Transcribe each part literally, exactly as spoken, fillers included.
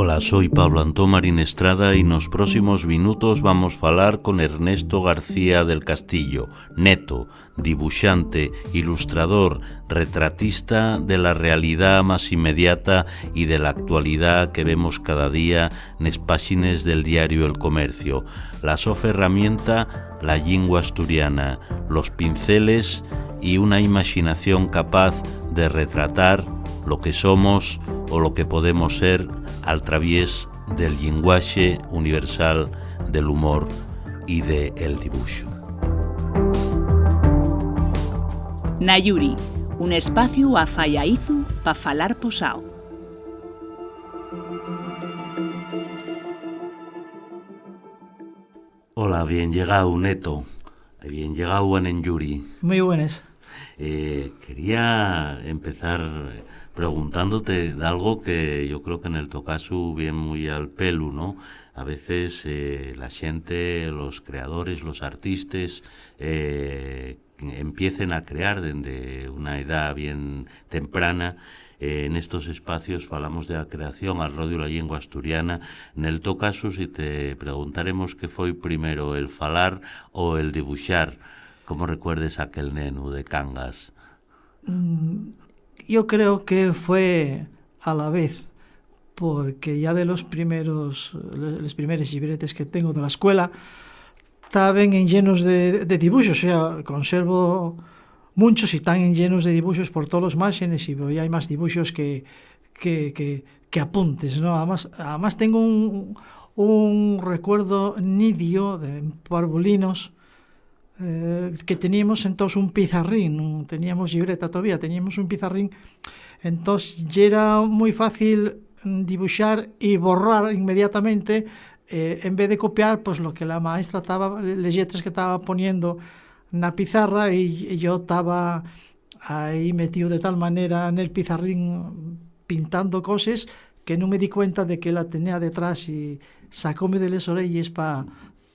Hola, soy Pablo Antón Marín Estrada y nos próximos minutos vamos falar con Ernesto García del Castillo, Neto, dibuxante, ilustrador, retratista de la realidá más inmediata y de la actualidá que vemos cada día nes páxines del diario El Comercio. La so ferramienta, la llingua asturiana, los pinceles y una imaxinación capaz de retratar lo que somos o lo que podemos ser al traviés del llenguaxe universal del humor y de el dibuxo. Nayuri, un espaciu afayaizu pa falar posao. Hola, bien llegao, Neto. Bien llegao a Nenyuri. Muy buenas. Eh, quería empezar preguntándote de algo que yo creo que en el to casu viene muy al pelu, ¿no? A veces, eh, la gente, los creadores, los artistas, eh, empiecen a crear desde una edad bien temprana. Eh, en estos espacios falamos de la creación al rodio de la lengua asturiana. En el to casu, si te preguntaremos qué fue primero, el falar o el dibujar, ¿cómo recuerdes aquel nenu de Cangas? Mm, yo creo que fue a la vez, porque ya de los primeros, les primeres llibretes que tengo de la escuela, taben en llenos de, de dibuxos, o sea, conservo munchos y tan en llenos de dibuxos por todos los márgenes y hay más dibuxos que, que, que, que apuntes, ¿no? Además, además tengo un, un recuerdo nidio de parvulinos, eh, que teníamos entonces un pizarrín, nun teníamos llibreta todavía, teníamos un pizarrín, entonces ya era muy fácil, mm, dibuxar y borrar inmediatamente, eh, en vez de copiar, pues lo que la maestra estaba, les lletres que estaba poniendo na pizarra y, y yo estaba ahí metido de tal manera en el pizarrín pintando coses que no me di cuenta de que la tenía detrás y sacóme de les orelles pa,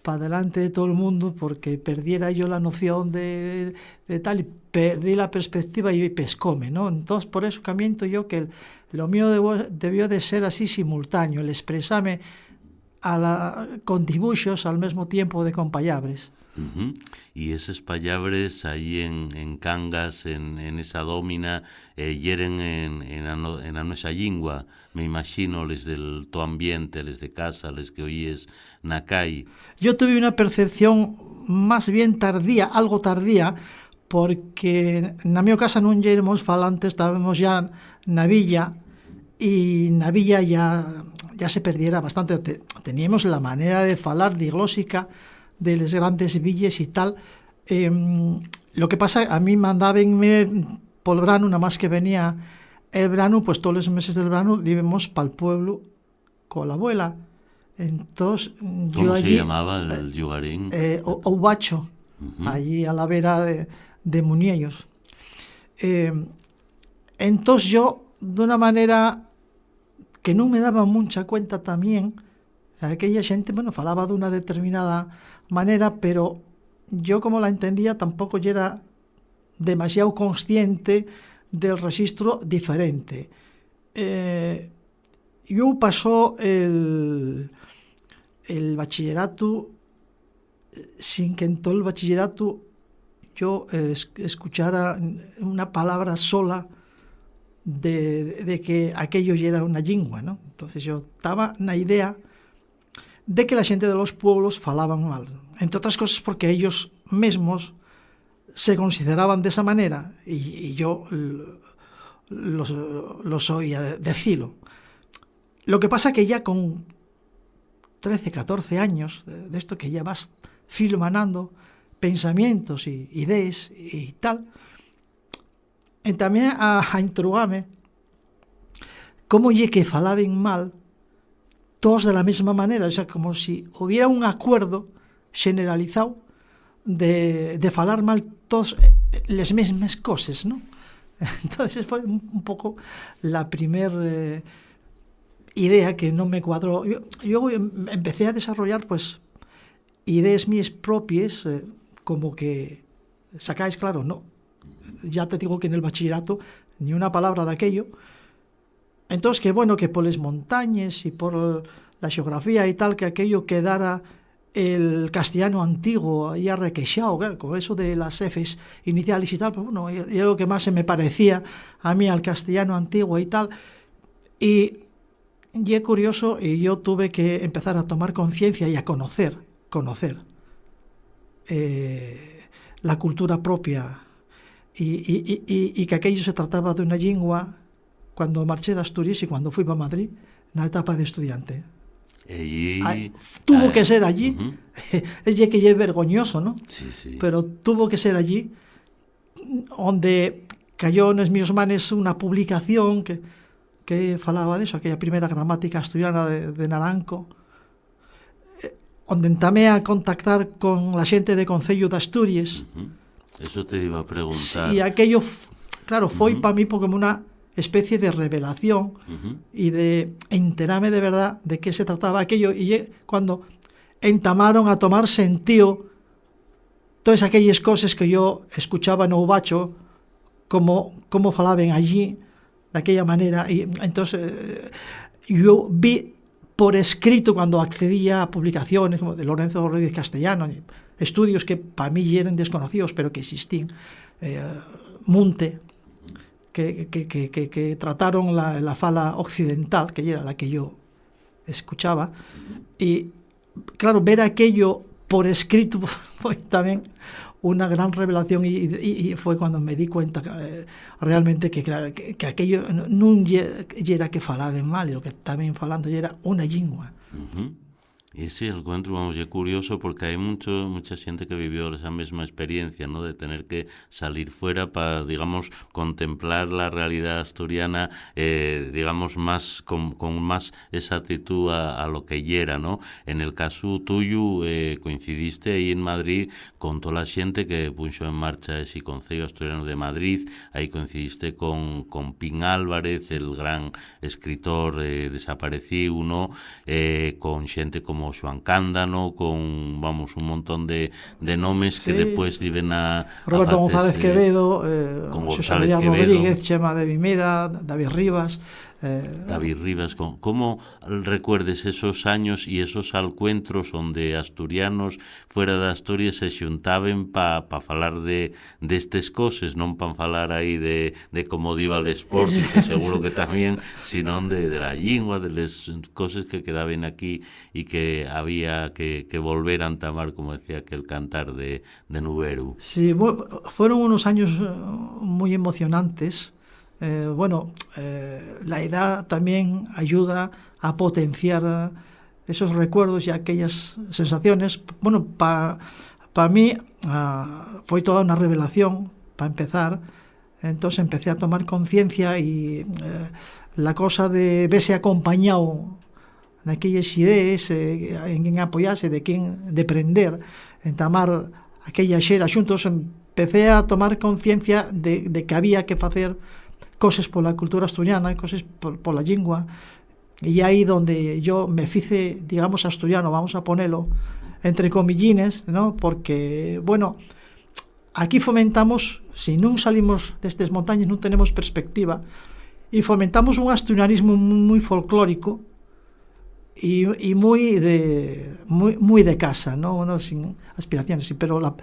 pa delante de todo el mundo porque perdiera yo la noción de, de tal y perdí la perspectiva y pescóme, ¿no? Entonces, por eso camiento yo que el- lo mío debo- debió de ser así simultáneo, el expresarme a la, con dibuxos al mesmo tiempo de con pallabres. Ujú. Y eses pallabres ahí en, en Cangas, en, en esa dómina, eh, yeren en, en a no-, en a nuesa llingua, me imagino, les del to ambiente, les de casa, les que oyes na cai. Yo tuve una percepción más bien tardía, algo tardía, porque na mio casa nun yéremos falantes, estábamos ya na villa, y na villa ya, ya se perdiera bastante. Te-, teníamos la manera de falar diglóxica de les grandes villes y tal. Em, lo que pasa, a mí mandábenme pol branu, nada más que venía el branu, pues todos los meses del branu íbamos pa'l pueblo con la abuela. Entonces, ¿cómo se llamaba el, eh, llugarín? Eh, O-, Oubacho, ujú, allí a la vera de, de Muniellos. Eh, entonces yo, de una manera que no me daba mucha cuenta también, aquella gente, bueno, falaba de una determinada manera, pero yo como la entendía tampoco ya era demasiado consciente del registro diferente. Eh, yo pasó el, el bachillerato, eh, sin que en todo el bachillerato yo, eh, es-, escuchara una palabra sola de, de que aquello ya era una lengua, ¿no? Entonces yo estaba na idea de que la gente de los pueblos falaban mal, entre otras cosas porque ellos mismos se consideraban de esa manera y, y yo l-, los, los oía decirlo. Lo que pasa que ya con trece, catorce años, de, de esto que ya vas filmanando pensamientos y ideas y tal, entamé a, a intrugame cómo ye que falaben mal todos de la mesma manera, o sea, como si hubiera un acuerdo generalizado de, de falar mal todos, eh, les mesmes coses, ¿no? Entonces fue un, un poco la primer, eh, idea que no me cuadró. Yo, yo em-, empecé a desarrollar, pues, idees míes propies, eh, como que sacáis claro, no. Ya te digo que en el bachillerato ni una palabra de aquello. entós que, bueno, que poles montañes y por la xeografía y tal, que aquello quedara el castellano antiguo y arrequexao, claro, con eso de las efes iniciales y tal, pues bueno, y, y lo que más se me parecía a mí al castellano antiguo y tal. Y ye curioso, y yo tuve que empezar a tomar conciencia y a conocer, conocer, eh, la cultura propia, y, y, y, y, y que aquello se trataba d'una llingua cuando marché d'Asturies y cuando fui pa Madrid, na etapa d'estudiante. Ellí, Ai, tuvo ah, que ser allí. Ujú. Es ye que ye vergoñoso, ¿no? Sí, sí. Pero tuvo que ser allí onde cayó nes mios manes una publicación que, que falaba de eso, aquella primera gramática asturiana de, de Naranco, eh, onde entamé a contactar con la xente de Concello d'Asturies. Ujú. Eso te iba a preguntar. Sí, aquello, f-, claro, foi Ujú. pa mí como una especie de revelación Ujú. y de enterarme de verdad de qué se trataba aquello. Y ye cuando entamaron a tomar sentido todas aquelles coses que yo escuchaba no Ubacho, como, como falaben allí, d'aquella manera. Y entonces, eh, yo vi por escrito cuando accedía a publicaciones como de Lorenzo Rodríguez Castellano, estudios que pa mí yeren desconocidos, pero que existín, eh, munte, que, que, que, que, que trataron la, la fala occidental, que yera la que yo escuchaba, y claro, ver aquello por escrito foi también una gran revelación y, y, y foi cuando me di cuenta, eh, realmente que, claro, que, que aquello n-, nun ye-, yera que falaben mal, lo que también falando yera una llingua. Ujú. Y sí, el encuentro, vamos, ye curioso porque hay mucho, mucha gente que vivió esa misma experiencia, ¿no? De tener que salir fuera pa, digamos, contemplar la realidad asturiana, eh, digamos, más, con, con más exactitud a, a lo que yera, ¿no? En el caso tuyo, eh, coincidiste ahí en Madrid con toda la gente que puso en marcha ese Conceyu Asturiano de Madrid, ahí coincidiste con, con Pin Álvarez, el gran escritor, eh, desaparecíu, ¿no? Eh, con xente como Xuan Cándano, con, vamos, un montón de, de nomes que Sí. Después diben a, a Roberto González facese Quevedo, eh, con Xosé González María Quevedo. Rodríguez, Chema de Vimeda, David Rivas, eh. David Rivas, con, ¿cómo recuerdes esos años y esos alcuentros onde asturianos fuera d'Asturies se xuntaben pa, pa falar de, d'estes coses, non pa falar aí de, de cómo diba l'Sporting, que seguro que también, sino de, de la llingua, de les coses que quedaben aquí y que había que, que volver a entamar, como decía aquel cantar de, de Nuberu. Sí, bu-, fueron unos años, eh, muy emocionantes. Eh, bueno, eh, la edad también ayuda a potenciar esos recuerdos y aquellas sensaciones. Bueno, pa, pa mí, ah, foi toda una revelación, pa empezar. Entós empecé a tomar conciencia y, eh, la cosa de vese acompañao naquelles idees, eh, en quen apoyase, de quen deprender, entamar aquella xera xuntos, empecé a tomar conciencia de, de que había que facer coses pola cultura asturiana, coses pol-, pola llingua. Y aí donde yo me fice, digamos, asturiano, vamos a ponelo entre comillines, ¿no? Porque, bueno, aquí fomentamos, si nun salimos d'estes montañes, nun tenemos perspectiva, y fomentamos un asturianismo mu-, muy folclórico y, y muy de, muy, muy de casa, ¿no? No, sin aspiraciones, sí, pero la,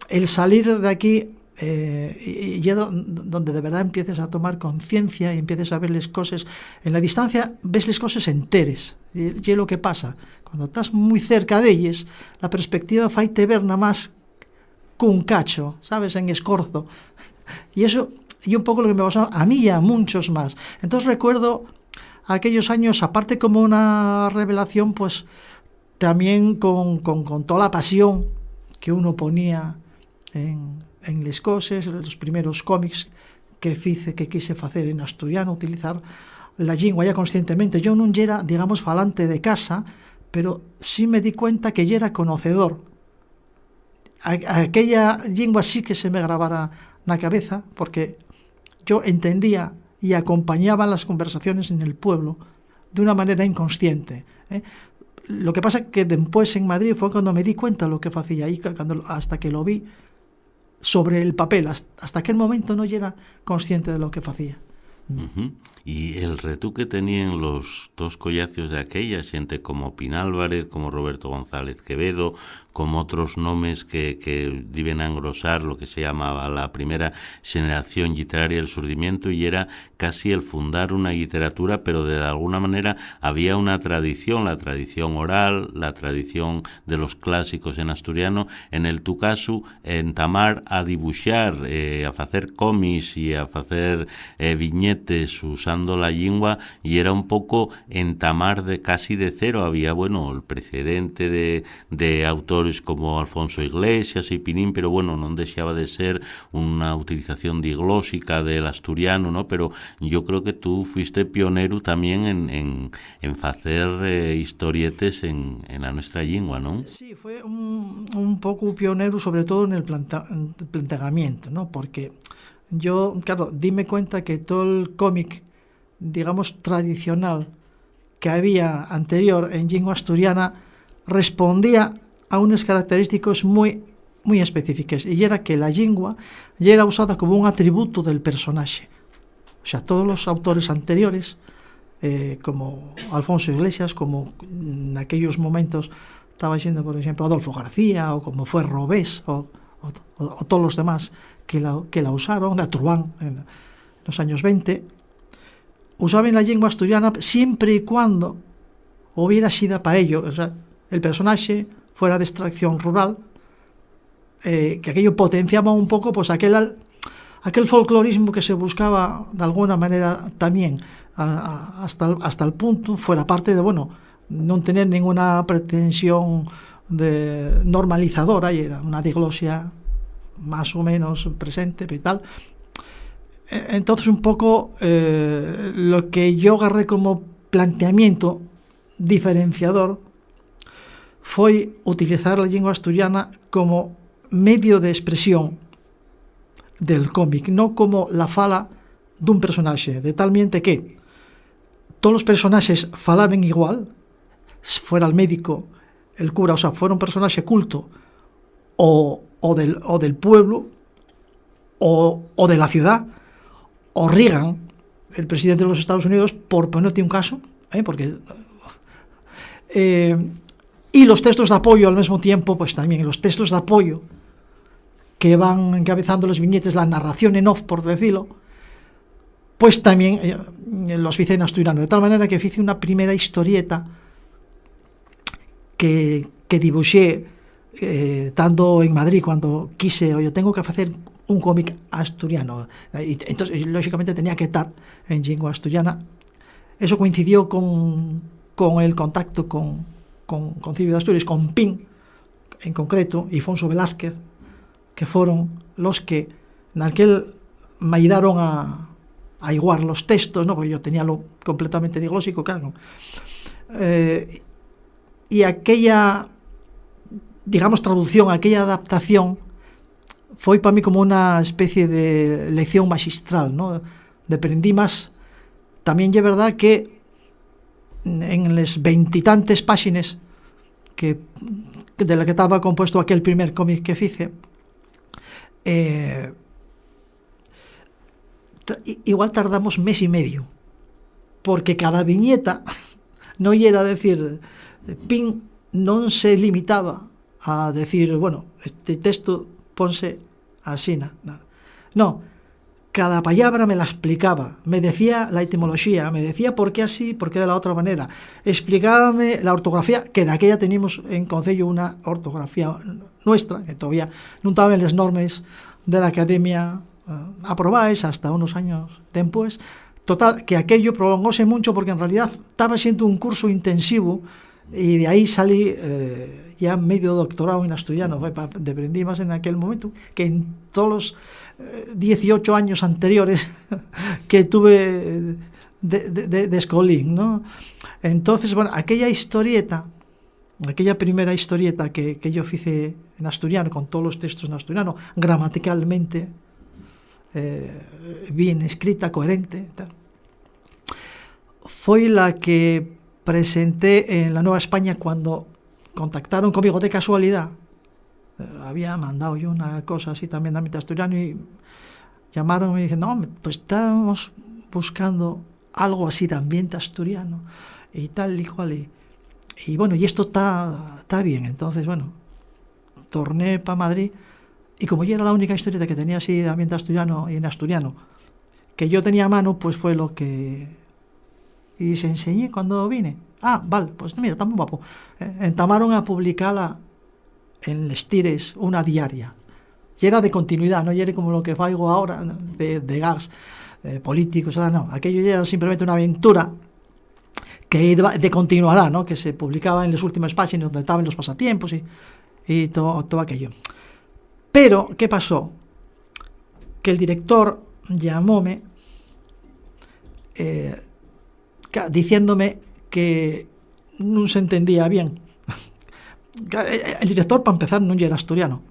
el salir de aquí, eh, y, y ye do-, donde de verdad empieces a tomar conciencia y empieces a ver les coses. En la distancia ves les coses enteres, y, y lo que pasa. Cuando estás muy cerca d'elles, la perspectiva faite ver nada más cun cacho, ¿sabes? En escorzo. Y eso, y un poco lo que me pasó a mí y a muchos más. Entonces recuerdo aquellos años, aparte como una revelación, pues también con, con, con toda la pasión que uno ponía en, en les coses, los primeros cómics que fice, que quise facer en asturiano, utilizar la llingua ya conscientemente. Yo nun yera, digamos, falante de casa, pero sí me di cuenta que yera conocedor. A-, aquella llingua sí que se me grabara na cabeza, porque yo entendía y acompañaba las conversaciones en el pueblo de una manera inconsciente, ¿eh? Lo que pasa que después en Madrid fue cuando me di cuenta lo que facía, y cu-, cuando, hasta que lo vi sobre el papel, hasta, hasta aquel momento no yera consciente de lo que facía. Ujú. Y el retu que teníen los tos collacios de aquella, xente como Pin Álvarez, como Roberto González Quevedo, como otros nomes que, que diben a engrosar lo que se llamaba la primera xeneración lliteraria del Surdimientu, y era casi el fundar una lliteratura, pero de alguna manera había una tradición, la tradición oral, la tradición de los clásicos en asturiano, en el tu casu, entamar a dibuxar, eh, a facer cómics y a facer, eh, viñetes usando la llingua, y era un poco entamar de casi de cero. Había, bueno, el precedente de, de autores como Alfonso Iglesias y Pinín, pero bueno, non dexaba de ser una utilización diglóxica del asturiano, ¿no? Pero yo creo que tú fuiste pioneru también en, en, en facer, eh, historietes en, en la nuestra llingua, ¿no? Sí, fue un, un poco pionero, sobre todo en el planta-, en el planteamiento, ¿no? Porque yo, claro, dime cuenta que todo el cómic, digamos, tradicional que había anterior en llingua asturiana respondía a unes característicos mui, mui específiques, y era que la llingua yera usada como un atributo del personaxe. O sea, todos los autores anteriores, eh, como Alfonso Iglesias, como en aquellos momentos estaba diciendo, por ejemplo, Adolfo García, o como fue Robés, o, o, o todos los demás que la, que la usaron, de Truán en los años veinte, usaban la lengua asturiana siempre y cuando hubiera sida para ello, o sea, el personaje fuera de extracción rural, eh, que aquello potenciaba un poco, pues, aquel, al-, aquel folclorismo que se buscaba de alguna manera también, a, a, hasta, el, hasta el punto, fuera parte de, bueno, no tener ninguna pretensión de normalizadora, y era una diglosia más o menos presente y tal. E-, entonces, un poco, eh, lo que yo agarré como planteamiento diferenciador foi utilizar la lengua asturiana como medio de expresión del cómic, no como la fala d'un personaxe, de tal miente que todos los personaxes falaben igual, fuera el médico, el cura, o sea, fuera un personaxe culto o, o del, o del pueblo, o, o de la ciudad, o Reagan, el presidente de los Estados Unidos, por ponerte un caso, ¿eh? Porque, eh, y los textos de apoyo al mismo tiempo, pues también los textos de apoyo que van encabezando los viñetes, la narración en off, por decirlo, pues también, eh, los hice en asturiano, de tal manera que hice una primera historieta que, que dibuxé, eh, tando en Madrid, cuando quise, "Oye, tengo que facer un cómic asturiano". Eh, y entonces, lóxicamente, tenía que estar en lengua asturiana. Eso coincidió con, con el contacto con, con Concilio de Asturias, con Pin, en concreto, y Fonso Velázquez, que foron los que naquel me ayudaron a, a iguar los textos, ¿no? Porque yo teníalo completamente diglóxico, claro. Eh, y aquella, digamos, traducción, aquella adaptación, foi pa mí como una especie de lección magistral, ¿no? Deprendí más. También ye verdad que en les veintitantes páxines que, de la que taba compuesto aquel primer cómic que fice, eh, ta-, i-, igual tardamos mes y medio, porque cada viñeta no yera decir, Pin non se limitaba a decir, "Bueno, este texto ponse asina", no. No, cada pallabra me la explicaba, me decía la etimoloxía, me decía por qué así, por qué de la otra manera. Explicábame la ortografía, que daquella teníamos en Concello una ortografía nuestra, que todavía nun taben les normes de la Academia, eh, aprobaes hasta unos años dempués. Total, que aquello prolongóse muncho porque en realidad taba siendo un curso intensivo y de ahí salí, eh, ya medio doctorado en asturiano, fue pa-, deprendí más en aquel momento que en todos los, eh, dieciocho años anteriores que tuve de, de, de, de escolín, ¿no? Entonces, bueno, aquella historieta, aquella primera historieta que, que yo fice en asturiano, con todos los textos en asturiano, gramaticalmente, eh, bien escrita, coherente, tal, foi la que presenté en la Nueva España cuando contactaron conmigo de casualidad. Eh, había mandado yo una cosa así también de ámbito asturiano y llamaron y dicen, "No, pues estamos buscando algo así d'ambiente asturiano y tal y cual. Y, y bueno, y esto ta, ta bien. Entonces, bueno, torné pa Madrid y como yera la única historieta que tenía así d'ambiente asturiano y en asturiano que yo tenía a mano, pues fue lo que, y se enseñé cuando vine. Ah, val, pues mira, ta mui guapo. Eh, entamaron a publicala en les tires, una diaria. Y era de continuidá, no yere como lo que faigo ahora de, de gags, eh, políticos, nada, no. Aquello yera simplemente una aventura que iba de continuará, ¿no? Que se publicaba en les últimes páxinas onde taben los pasatiempos y, y to-, todo aquello. Pero, ¿qué pasó? Que el director llamóme, eh, ca-, diciéndome que nun se entendía bien. Ca-, eh, el director, pa empezar, nun yera asturiano.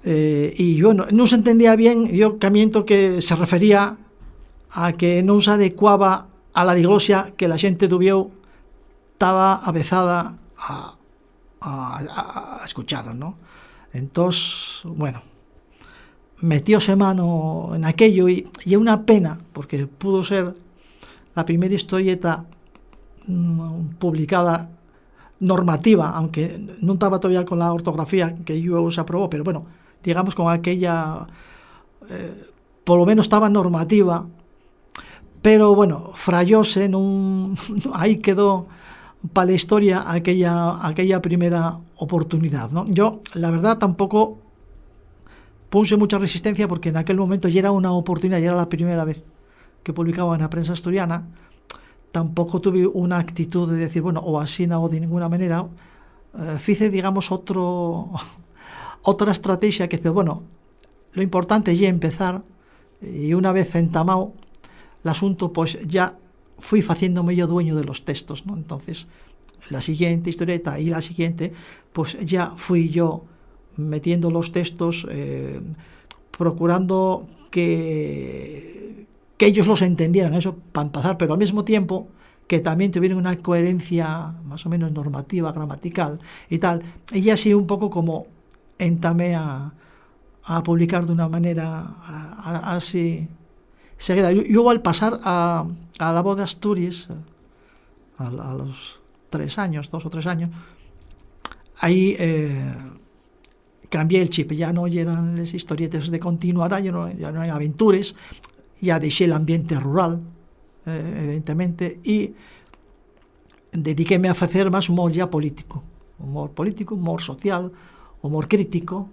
Eh, y, bueno, nun se entendía bien, yo camiento que se refería a que nun s'adecuaba a la diglosia que la xente d'Uviéu taba avezada a, a, a, a escuchar, ¿no? Entós, bueno, metióse mano en aquello y, y ye una pena, porque pudo ser la primera historieta, mm, publicada normativa, aunque nun taba todavía con la ortografía que lluego se aprobó, pero bueno, digamos con aquella, eh, polo menos taba normativa, pero bueno, frayóse, nun, ahí quedó pa la historia aquella, aquella primera oportunidad, ¿no? Yo, la verdad, tampoco puse mucha resistencia porque en aquel momento ya era una oportunidad, ya era la primera vez que publicaba en la prensa asturiana. Tampoco tuve una actitud de decir, bueno, o asina o de ninguna manera. Eh, fice, digamos, otro, otra estrategia que dice, bueno, lo importante ye empezar, y una vez entamao l'asunto, pues ya fui faciéndome yo dueño de los textos, ¿no? Entonces, la siguiente historieta y la siguiente, pues ya fui yo metiendo los textos, eh, procurando que, que ellos los entendieran, eso, pa empezar, pero al mismo tiempo que también tuvieran una coherencia más o menos normativa, gramatical y tal. Y así un poco como entamé a, a publicar d'una manera a, a, así seguida. Llu-, lluego al pasar a, a La Voz de Asturias, a, a los tres años, dos o tres años, ahí, eh, cambié el chip, ya no yeran les historietes de continuará, ya no, ya no eran aventures, ya dexé l'ambiente rural, eh, evidentemente, y dediquéme a facer más humor ya político, humor político, humor social, humor crítico.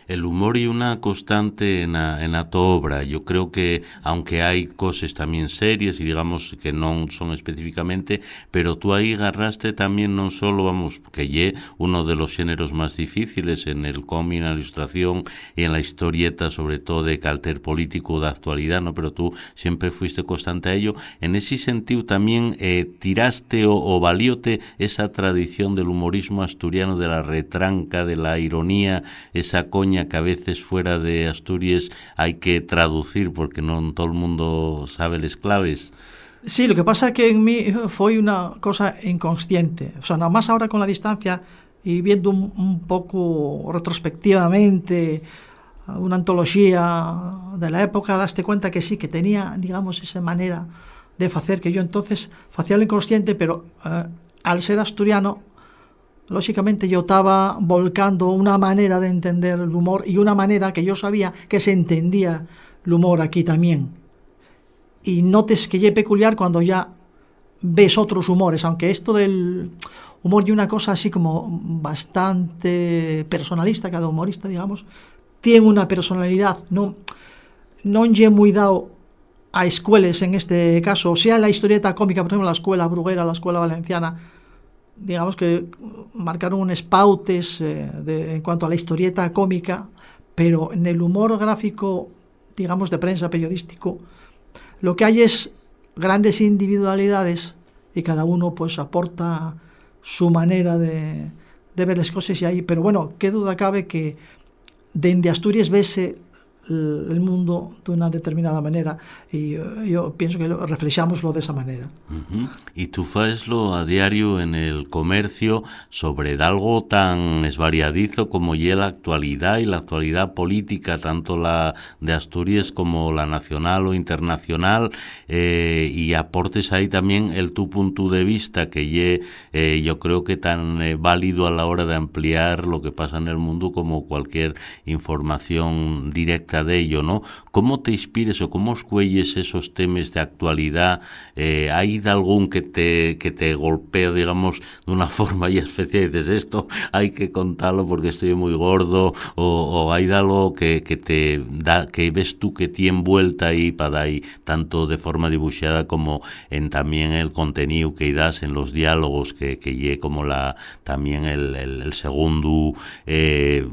El humor ye una constante en a, en a to obra. Yo creo que, aunque hai coses tamién series y, digamos, que non son específicamente, pero tú ahí garraste tamién non solo, vamos, que ye uno de los xéneros más difíciles en el cómic, en la ilustración y en la historieta, sobre todo de calter político d'actualidá, ¿no? Pero tú siempre fuiste constante a ello. En esi sentíu tamién, eh, tiraste o, o valióte esa tradición del humorismo asturiano, de la retranca, de la ironía, esa coña que a veces fuera de Asturies hai que traducir porque non tol mundo sabe les claves. Sí, lo que pasa que en mí foi una cosa inconsciente. O sea, nada más ahora con la distancia y viendo un, un poco retrospectivamente una antoloxía de la época, daste cuenta que sí, que tenía, digamos, esa manera de facer que yo entonces facía lo inconsciente, pero, eh, al ser asturiano, lóxicamente yo taba volcando una manera de entender l'humor y una manera que yo sabía que se entendía l'humor aquí tamién. Y notes que ye peculiar cuando ya ves otros humores, aunque esto del humor ye una cosa así como bastante personalista, cada humorista, digamos, tien una personalidá, non, non ye mui dao a escueles, en este caso, o sea, la historieta cómica, por exemplo, la Escuela Bruguera, la Escuela Valenciana, digamos que marcaron unes pautes, eh, de, en cuanto a la historieta cómica, pero nel humor gráfico, digamos, de prensa, periodístico, lo que hai es grandes individualidades y cada uno, pues, aporta su manera de, de ver les coses y ahí, pero bueno, qué duda cabe que dende Asturies vese el, el mundo d'una determinada manera, y yo, yo pienso que lo, reflexámoslo d'esa manera. Ujú. Y tú faeslo a diario en El Comercio sobre algo tan esvariadizo como ye la actualidá y la actualidá política, tanto la de Asturies como la nacional o internacional, eh, y aportes ahí también el tu puntu de vista, que ye, eh, yo creo que tan, eh, válido a la hora de ampliar lo que pasa en el mundo como cualquier información directa d'ello, ¿no? ¿Cómo te inspires o cómo escuelles esos temes de actualidá? Eh, ¿hai dalgún que te, que te golpea, digamos, d'una forma ya especial? Dices, "Esto hai que contalo porque esto ye mui gordo", o, o hai dalgo que, que te da, que ves tú que tien vuelta ahí pa dai, tanto de forma dibuxada como en también el conteníu que-y das en los diálogos, que, que ye como la, también el, el, el segundu, eh,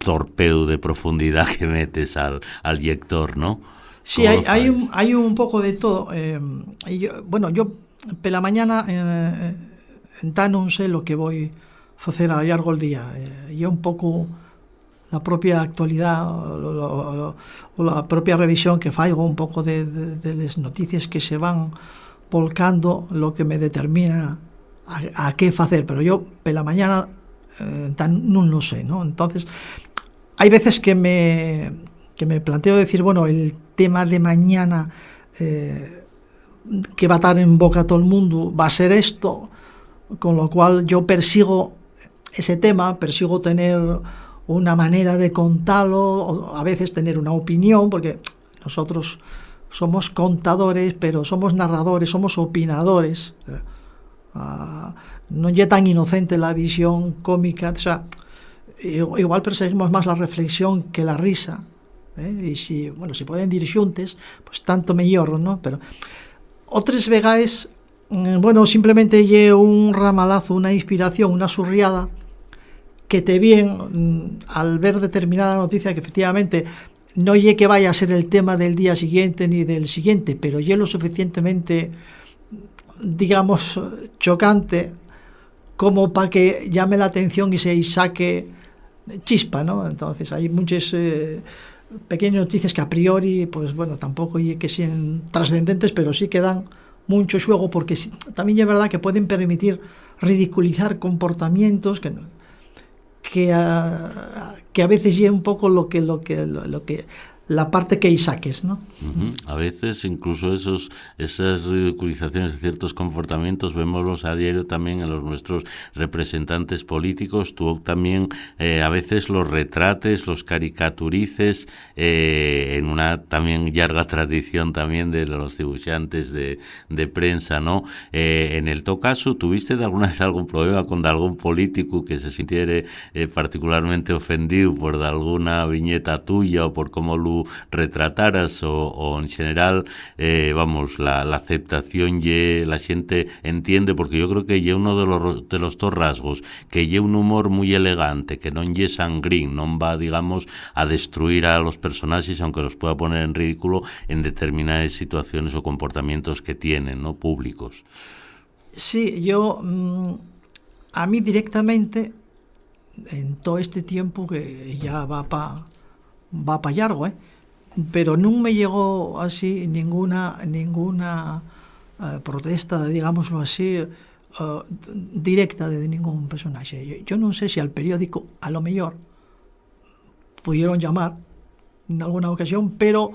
torpedu de profundidá que metes al, al llector, ¿no? Sí, hai, hai un, hai un poco de todo. Eh, yo, bueno, yo pela mañana, eh, entá non sé lo que voi facer a lo llargo del día. Eh, yo un poco la propia actualidá o, o, o, o la propia revisión que faigo un poco de, de, de les noticies que se van volcando, lo que me determina a, a qué facer, pero yo pela mañana, eh, entá non lo sé, ¿no? Entonces, hai veces que me, que me planteo decir, bueno, el tema de mañana, eh, que va a tar en boca todo el mundo va a ser esto, con lo cual yo persigo ese tema, persigo tener una manera de contalo, o a veces tener una opinión, porque nosotros somos contadores, pero somos narradores, somos opinadores. Eh, ah, non ye tan inocente la visión cómica, o sea, i-, igual perseguimos más la reflexión que la risa, ¿eh? Y si, bueno, si pueden dir xuntes, pues tanto mellor, ¿no? Pero otres vegaes, mm, bueno, simplemente ye un ramalazo, una inspiración, una surriada que te vien, mm, al ver determinada noticia que efectivamente no ye que vaya a ser el tema del día siguiente ni del siguiente, pero ye lo suficientemente, digamos, chocante como pa que llame la atención y se saque chispa, ¿no? Entonces, hai munches, eh, pequeñes noticies que a priori, pues, bueno, tampoco ye que sean trascendentes, pero sí que dan muncho xuego, porque sí, también ye verdad que pueden permitir ridiculizar comportamientos que, que a, que a veces ye un poco lo que, lo que, lo, lo que, la parte que-y saques, ¿no? Ujú. A veces incluso esos, esas ridiculizaciones de ciertos comportamientos vémoslos a diario también en los nuestros representantes políticos. Tú también, eh, a veces los retrates, los caricaturices, eh, en una también llarga tradición también de los dibujantes de, de prensa, ¿no? Eh, en el to caso, ¿tuviste alguna vez algún problema con algún político que se sintiere, eh, particularmente ofendido por alguna viñeta tuya o por cómo lo retrataras? O, o en general, eh, vamos, la, la aceptación ye, la xente entiende, porque yo creo que ye uno de los, de los tos rasgos, que ye un humor muy elegante, que non ye sangrín, non va, digamos, a destruir a los personaxes, aunque los pueda poner en ridículo en determinadas situaciones o comportamientos que tienen, ¿no? Públicos. Sí, yo, mm, a mí directamente, en todo este tiempo que ya va pa, va pa llargo, ¿eh? Pero nun me llegó así ninguna, ninguna, eh, protesta, digámoslo así, eh, directa de ningún personaxe. Yo, yo non sé si al periódico, a lo mellor, pudieron llamar en alguna ocasión, pero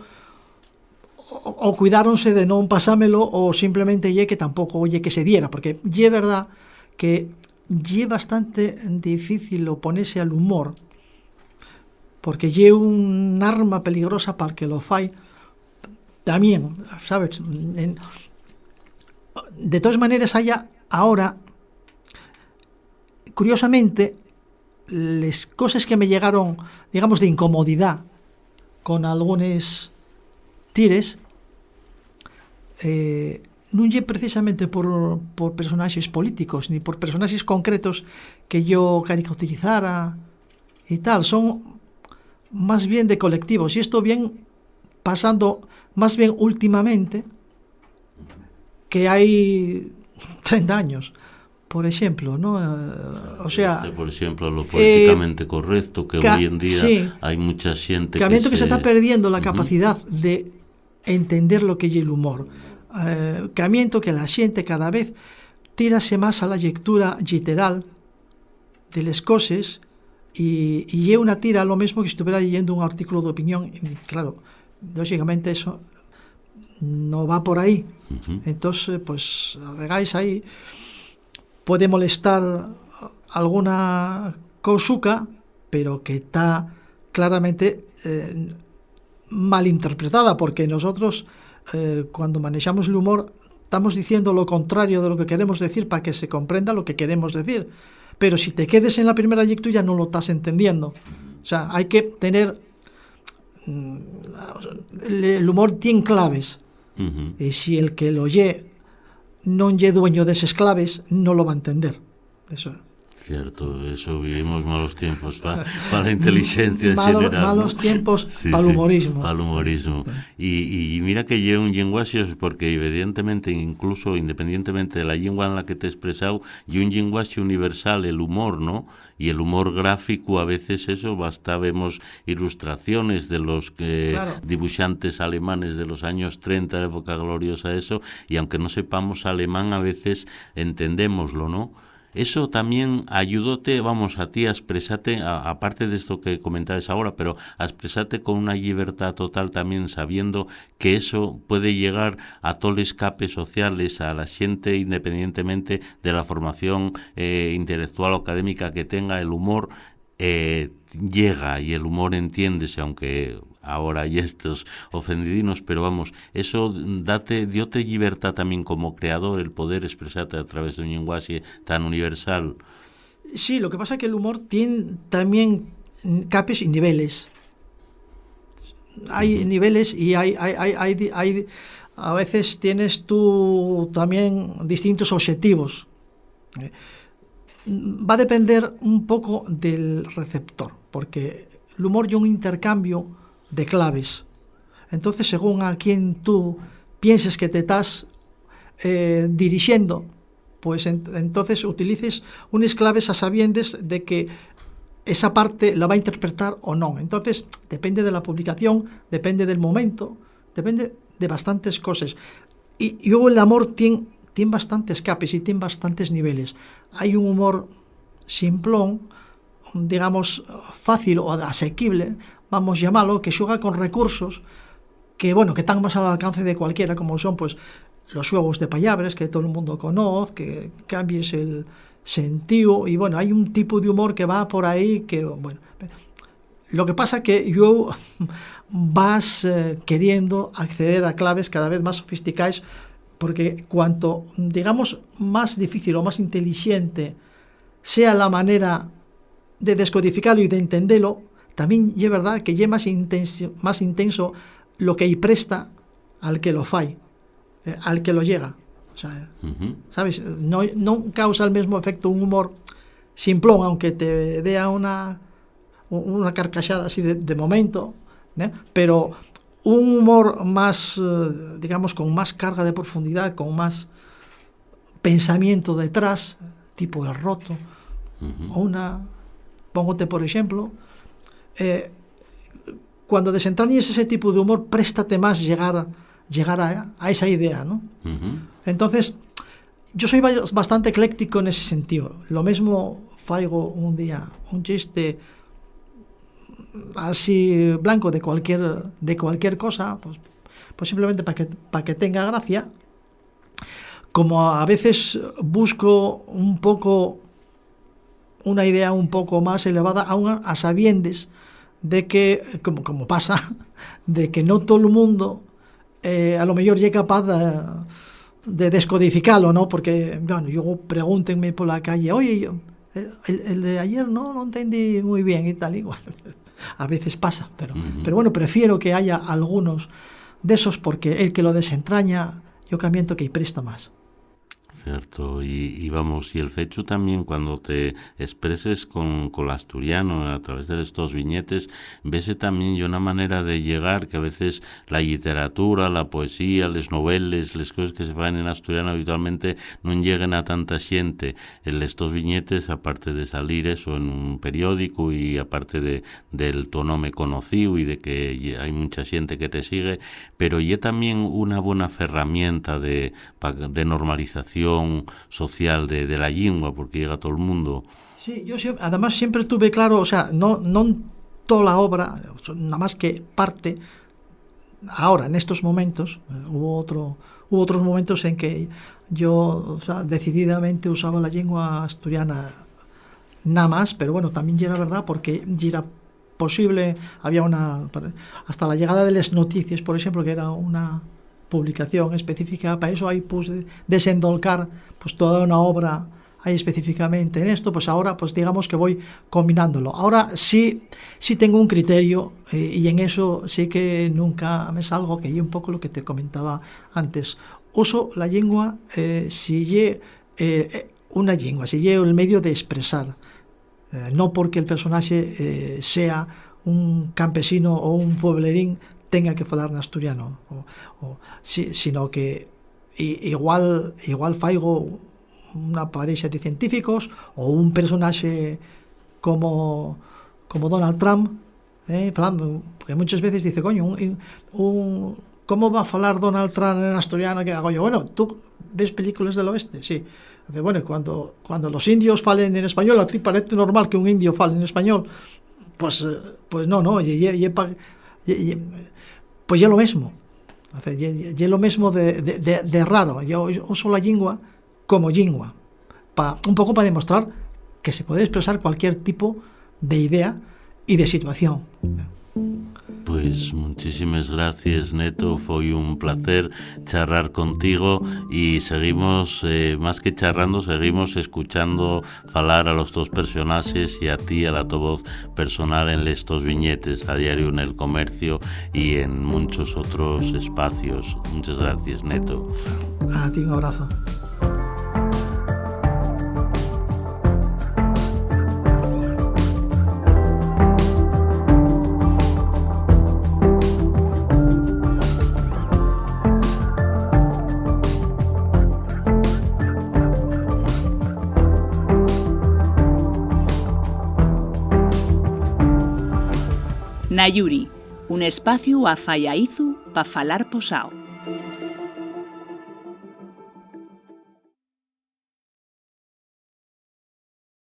o, o cuidáronse de non pasámelo, o simplemente ye que tampoco ye que se diera, porque ye verdad que ye bastante difícil oponese al humor, porque ye un arma peligrosa pa'l que lo fai también, ¿sabes? En, de todas maneras, haya ahora, curiosamente, les coses que me llegaron, digamos, de incomodidá con algunes tires, eh, nun ye precisamente por, por personaxes políticos, ni por personaxes concretos que yo caricaturizara y tal, son más bien de colectivos, y esto vien pasando más bien últimamente que hai trenta años. por exemplo, ¿no? Eh, o sea, este, por exemplo, lo eh, políticamente correcto, que ca-, hoy en día sí, hai mucha xente que camiento que se se está perdiendo la Ujú. capacidad de entender lo que ye l'humor. Eh, camiento que la xente cada vez tírase más a la llectura lliteral de les coses y, y ye una tira lo mesmo que si estuviera leyendo un artículo d'opinión. Y, claro, lóxicamente eso no va por ahí. Ujú. Entós, eh, pues, a vegaes ahí puede molestar alguna cosuca, pero que ta claramente, eh, malinterpretada, porque nosotros, eh, cuando manexamos el humor, estamos diciendo lo contrario de lo que queremos decir pa que se comprenda lo que queremos decir. Pero si te quedes en la primera llectura, no lo estás entendiendo. O sea, hay que tener, mm, el, el humor tien claves. Ujú. Y si el que lo ye non ye dueño d'eses claves, no lo va a entender. Eso. Cierto, eso, vivimos malos tiempos pa, pa la inteligencia en Malo-, general, ¿no? Malos tiempos Sí, pa'l sí, humorismo. pa'l humorismo. Sí. Y, y mira que ye un llenguaxe, porque evidentemente, incluso independientemente de la lengua en la que te expresado, ye un llenguaxe universal el humor, ¿no? Y el humor gráfico, a veces eso, basta, vemos ilustraciones de los, eh, Claro. dibujantes alemanes de los años treinta, la época gloriosa, eso, y aunque no sepamos alemán, a veces entendémoslo, ¿no? Eso también ayudóte, vamos, a ti a expresarte, a-, aparte de esto que comentabas ahora, pero a expresarte con una llibertá total también, sabiendo que eso puede llegar a toles capes sociales, a la xente, independientemente de la formación, eh, intelectual o académica que tenga, el humor, eh, llega y el humor entiéndese, aunque ahora hay estos ofendidinos, pero vamos, eso date, diote llibertá también como creador, el poder expresarte a través d'un llenguaxe tan universal. Sí, lo que pasa es que el humor tiene también capes y niveles. Hay Ujú. niveles y hay, hay, hay, hay di-, hay di-, a veces tienes tú también distintos objetivos. Eh, va a depender un poco del receptor, porque el humor es un intercambio de claves. Entonces, según a quién tú pienses que te estás, eh, dirigiendo, pues en-, entonces utilices unes claves a sabiendes de que esa parte la va a interpretar o non. Entonces, depende de la publicación, depende del momento, depende de bastantes coses. Y, y luego el humor tien, tien bastantes capes y tien bastantes niveles. Hai un humor simplón, digamos, fácil o asequible, vamos llamarlo, que xuega con recursos que, bueno, que tán más al alcance de cualquiera, como son, pues, los xuegos de pallabres que todo el mundo conoz, que cambies el sentío, y, bueno, hai un tipo de humor que va por aí que, bueno, lo que pasa que yo vas, eh, queriendo acceder a claves cada vez más sofisticaes, porque cuanto, digamos, más difícil o más intelixente sea la manera de descodificalo y de entendelo, también ye verdad que ye más intenso, más intenso lo que-y presta al que lo fai, eh, al que lo llega. O sea, Ujú. ¿sabes? No, non causa el mesmo efecto un humor simplón, aunque te dea una, una carcaxada así de, de momento, ¿eh? Pero un humor más, eh, digamos, con más carga de profundidad, con más pensamiento detrás, tipo El Roto, Ujú. o una, póngote por exemplo, eh, cuando desentrañes ese tipo de humor, préstate más llegar, llegar a, a esa idea, ¿no? Ujú. Entonces, yo soy ba-, bastante ecléctico nese sentido. Lo mesmo faigo un día un chiste así blanco de cualquier, de cualquier cosa, pues, pues simplemente pa que, pa que tenga gracia. Como a veces busco un poco, una idea un poco más elevada, aun a, a sabiendes de que, como, como pasa, de que no todo el mundo, eh, a lo mejor ye capaz de, de descodificalo, ¿no? Porque, bueno, yo pregúntenme por la calle, "Oye, yo, eh, el, el de ayer no lo entendí muy bien", y tal, igual. A veces pasa, pero, Ujú. pero bueno, prefiero que haya algunos de esos, porque el que lo desentraña, yo camiento que-y presta más. Cierto, y, y vamos, y el fechu tamién, cuando te espreses con, col asturiano a través de estos viñetes, vese tamién ye una manera de llegar que a veces la lliteratura, la poesía, les noveles, les coses que se faen en asturiano habitualmente nun lleguen a tanta xente. En estos viñetes, aparte de salir eso en un periódicu y aparte de, del to nome conocíu y de que ye, hai muncha xente que te sigue, pero ye tamién una bona ferramienta de, pa, de normalización social de, de la llingua, porque llega a todo el mundo. Sí, yo siem-, además siempre tuve claro, o sea, no, non tola obra, nada más que parte, ahora, en estos momentos, eh, hubo otro, hubo otros momentos en que yo, o sea, decididamente usaba la lengua asturiana nada más, pero bueno, también ya era verdad porque ya era posible, había una, hasta la llegada de las noticias, por ejemplo, que era una publicación específica para eso, ahí pues desendolcar pues toda una obra ahí específicamente en esto, pues ahora pues digamos que voy combinándolo. Ahora sí, sí tengo un criterio, eh, y en eso sí que nunca me salgo, que es un poco lo que te comentaba antes. Uso la lengua, eh, si ye, eh, eh, una lengua, si ye el medio de expresar, eh, no porque el personaje, eh, sea un campesino o un pueblerín tenga que falar en asturiano, o, o, si-, sino que i-, igual, igual faigo una pareja de científicos o un personaje como, como Donald Trump, eh, falando, porque muchas veces dice, coño, un, un, ¿cómo va a falar Donald Trump en asturiano? Que hago yo, bueno, ¿tú ves películas del oeste? Sí. Dice, bueno, cuando, cuando los indios falen en español, ¿a ti parece normal que un indio fale en español? Pues, eh, pues no, no, ye, ye, ye pa-, ye, ye, pues ye lo mismo. O sea, ye, ye, ye lo mismo de, de, de, de raro. Yo uso la lengua como lingua, pa, un poco para demostrar que se puede expresar cualquier tipo de idea y de situación. Pues muchísimes gracias, Neto. Foi un placer charrar contigo y seguimos, eh, más que charrando, seguimos escuchando falar a los tos personaxes y a ti, a la to voz personal en les tos viñetes, a diario en El Comercio y en munchos otros espacios. Muchas gracias, Neto. A ti un abrazo. Nayuri, un espaciu afayaízu pa falar posao.